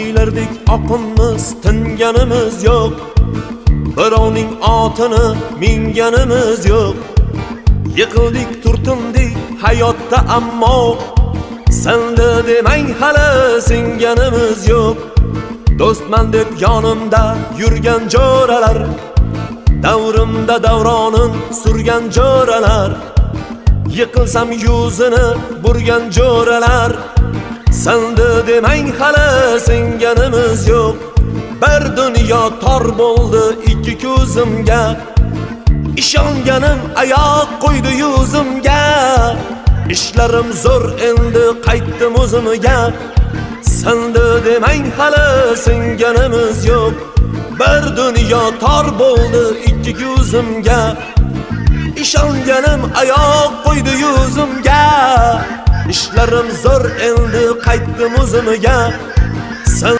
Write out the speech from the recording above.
Ilardek oqinmiz, tinganimiz yo'q. Birovning otini minganimiz yo'q. Yiqildik, turtindik hayotda, ammo sindi demang, hali singanimiz yo'q. Do'stman deb yonimda yurgan jo'ralar, davrimda davronin surgan jo'ralar, yiqilsam yuzini burgan jo'ralar, sindi demang, hali singanimiz yo'q. Bir dunyo tor bo'ldi ikki ko'zimga, ishonganim oyoq qo'ydi yuzimga. Ishlarim zo'r, endi qaytdim o'zimga. Sindi demang, hali singanimiz yo'q. Bir dunyo tor bo'ldi ikki ko'zimga, ishonganim oyoq qo'ydi yuzimga. Ishlarim zo'r, endi qaytdim o'zimga.